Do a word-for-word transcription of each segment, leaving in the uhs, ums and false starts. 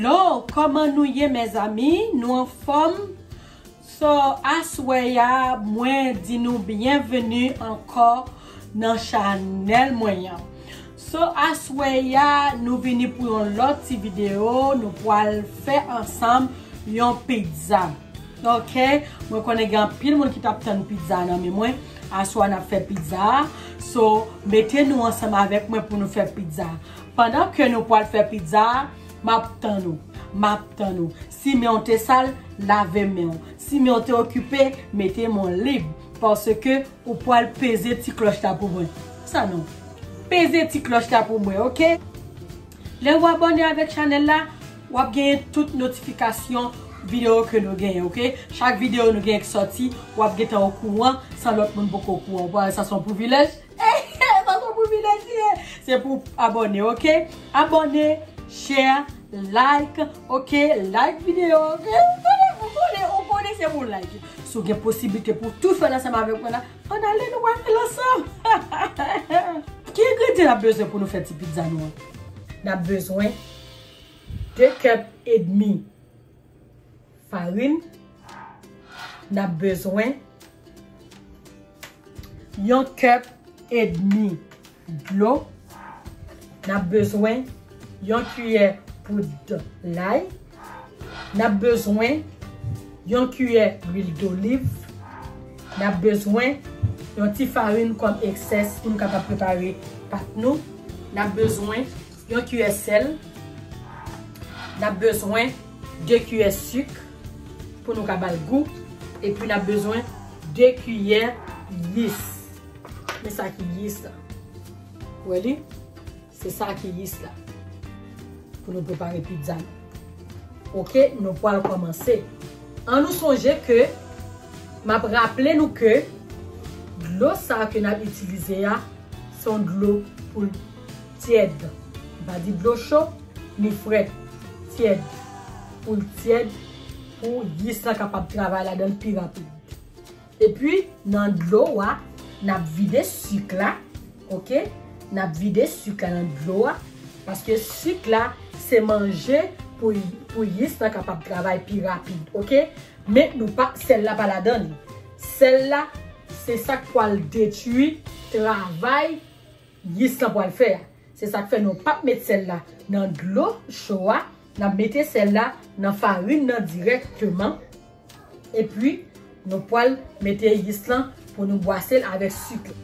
Hello, kòman nou ye, mezanmi? Nou anfòm? So, aswè a, mwen di nou byenveni ankò nan chanèl mwen an. So, aswè a, nou vini pou yon lòt ti videyo, nou pral fè ansanm yon pizza. Ok, mwen konnen gen anpil moun ki t ap tann pizza nan men mwen. Aswè a n ap fè pizza. So, mete nou ansanm avèk mwen pou nou fè pizza. Pandan ke nou pral fè pizza, m ap tann ou. M ap tann ou. Si men w te sal, lave men w. Si men w te okipe, mete men w lib. Paske ou pral peze ti klòch la pou mwen. Sa non. Peze ti klòch la pou mwen, ok? Lè w abòne avèk chanèl la, w ap genyen tout notifikasyon videyo ke nou genyen, ok? Chak videyo nou genyen ki sòti, w ap gentan okouran san lòt moun poko okouran. Ou pa wè sa se yon privilèj? Sa se yon privilèj li ye. Se pou w abòne, ok? Abòne, share, like, ok? Like videyo, ok? Ou konnen, ou konnen, ou konnen se pou w like. Si w gen posiblite pou w tou fè l ansanm avèk mwen la, ann ale nou pral fè l ansanm. Ki engredyan n ap bezwen pou nou fè ti pizza nou an? N ap bezwen de kèp edmi farin. N ap bezwen yon kèp edmi dlo. N ap bezwen yon kiyè poud lay. N ap bezwen yon kiyè lwil doliv. N ap bezwen yon ti farin kòm eksès pou nou kapab prepare pat nou. N ap bezwen yon kiyè sèl. N ap bezwen de kiyè sik pou nou ka ba l gou. Epi n ap bezwen de kiyè yis. Men sa ki yis la. Ou wè li? Se sa ki yis la. Pou nou prepare pizza nou. Ok, nou pral kòmanse. An nou sonje ke m ap raple nou ke dlo sa ke n ap itilize a, se yon dlo pou l tyèd. M pa di dlo cho, ni frèt, tyèd. Pou l tyèd, pou yis lan kapab travay ladan l pi rapid. Epi, nan dlo a, n ap vide sik la, ok? N ap vide sik la nan dlo a, paske sik la, se manje pou, pou yis lan kapab travay pi rapid, ok? Men nou pa, sèl la pa ladan li. Sèl la, se sa k pral detwi travay yis lan pral fè a. Se sa k fè nou p ap met sèl la nan dlo cho a, n ap mete sèl la nan farin nan dirèkteman. Epi, nou pral mete yis lan pou nou bwase l avèk sik la.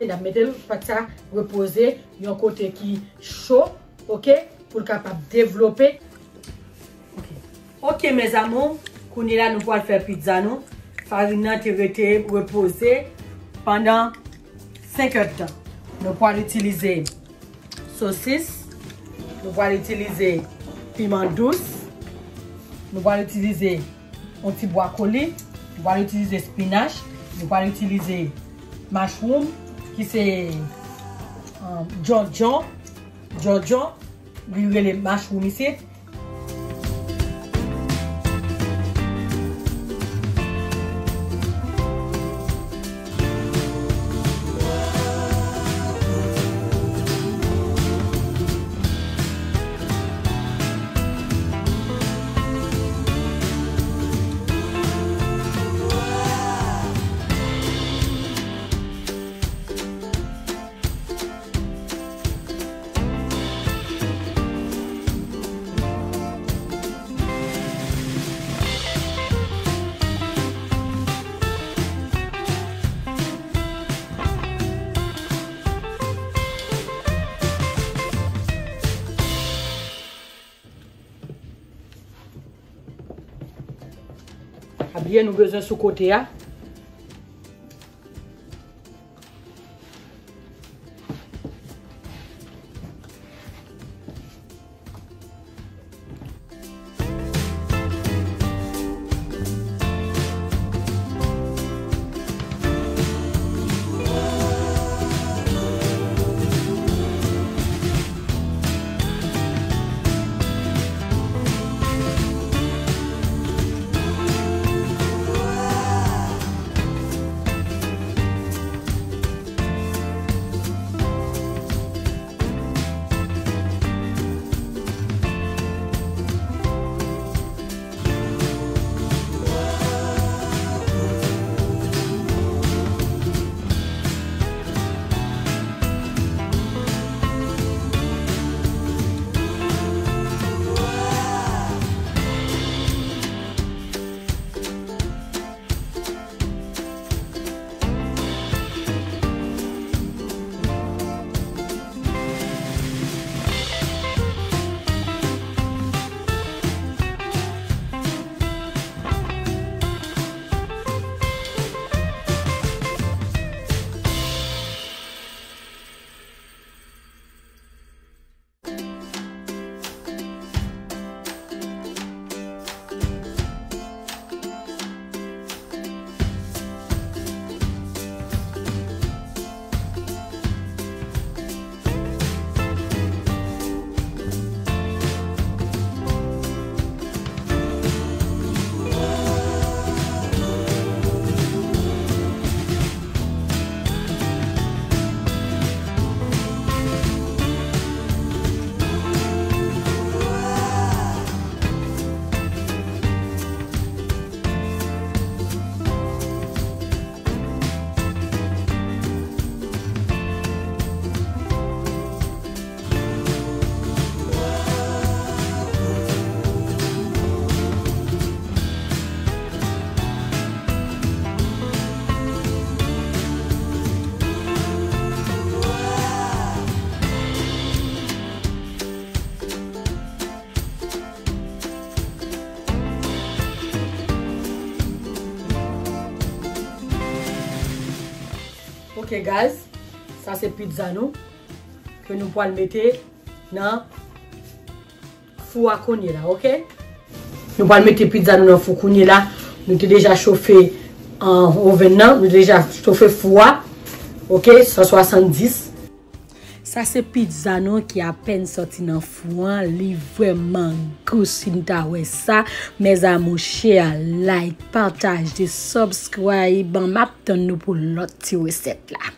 N ap mete l, pâte sa repoze yon kote ki cho, oke, pou l kapab devlope. Oke, mes amours, kounye la nou pral fè pizza nou. Farin nan te rete repoze pandan senk èdtan. Nou pral itilize sosis, nou pral itilize piman dous, nou pral itilize yon ti bwakoli, nou pral itilize spinach, nou pral itilize mushroom, ki se, um, djondjon, djondjon, li rele mushroom isit. Pa bliye nou bezwen sou kote a. Ok, guys, sa se pizza nou ke nou pral mete nan fou a kounye la, ok? Nou pral mete pizza nou nan fou kounye la. Nou te deja chofe, uh, oven nan, nou te deja chofe fou a, ok, san swasanndis. Sa se pizza nou ki apèn sòti nan fou an, li vrèman gou, si n ta wè sa. Mes amours, share, like, pataje, subscribe, m ap tann nou pou lòt ti resèt la.